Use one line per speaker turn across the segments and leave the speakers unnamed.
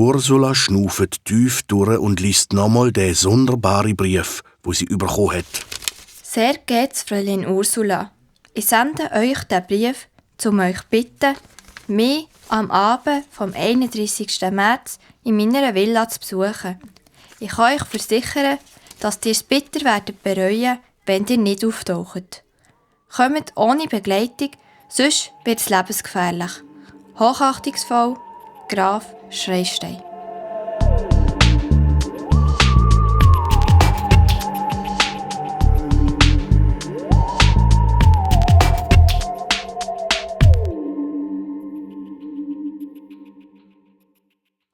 Ursula schnauft tief durch und liest nochmal den sonderbaren Brief, den sie bekommen hat.
Sehr geehrtes Fräulein Ursula, ich sende euch den Brief, um euch zu bitten, mich am Abend vom 31. März in meiner Villa zu besuchen. Ich kann euch versichern, dass ihr es bitter werdet bereuen, wenn ihr nicht auftaucht. Kommt ohne Begleitung, sonst wird es lebensgefährlich. Hochachtungsvoll, Graf Schreistein.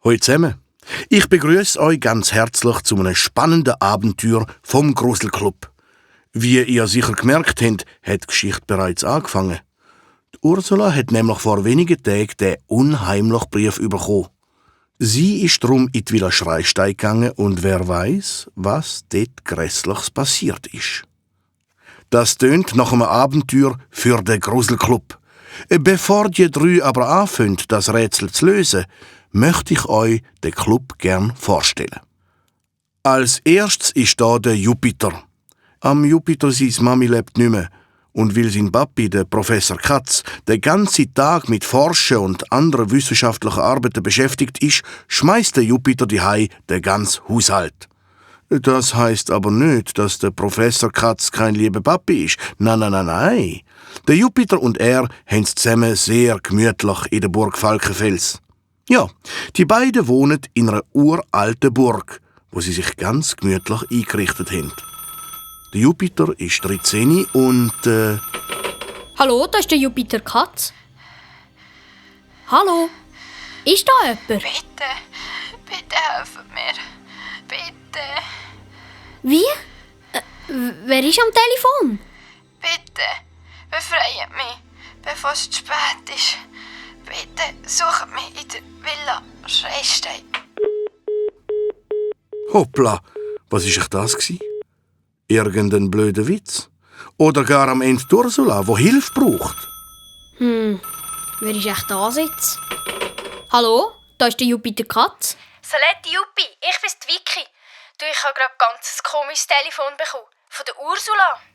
Hallo zusammen. Ich begrüße euch ganz herzlich zu einem spannenden Abenteuer vom Gruselclub. Wie ihr sicher gemerkt habt, hat die Geschichte bereits angefangen. Die Ursula hat nämlich vor wenigen Tagen den unheimlichen Brief bekommen. Sie ist darum in die Villa Schreistein gegangen und wer weiß, was dort Grässliches passiert ist. Das tönt nach einem Abenteuer für den Gruselclub. Bevor die drei aber anfangen, das Rätsel zu lösen, möchte ich euch den Club gern vorstellen. Als erstes ist da der Jupiter. Am Jupiter seine Mami lebt nicht mehr. Und weil sein Papi, der Professor Katz, den ganzen Tag mit Forschen und anderen wissenschaftlichen Arbeiten beschäftigt ist, schmeißt der Jupiter daheim den ganzen Haushalt. Das heisst aber nicht, dass der Professor Katz kein lieber Papi ist. Nein. Der Jupiter und er haben es zusammen sehr gemütlich in der Burg Falkenfels. Ja, die beiden wohnen in einer uralten Burg, wo sie sich ganz gemütlich eingerichtet haben. Der Jupiter ist 13 und
Hallo, da ist der Jupiter Katz. Hallo, ist da jemand?
Bitte helfen mir. Bitte.
Wie? Wer ist am Telefon?
Bitte. Befreit mich, bevor es zu spät ist. Bitte sucht mich in der Villa Schreistein.
hoppla, was ist das gsi? Irgendein blöder Witz? Oder gar am Ende die Ursula, die Hilfe braucht?
Wer ist echt da jetzt? Hallo, da ist der Jupiter Katz.
Saletti Juppie, ich bin's die Vicky. Du, ich habe gerade ganz ein komisches Telefon bekommen. Von der Ursula.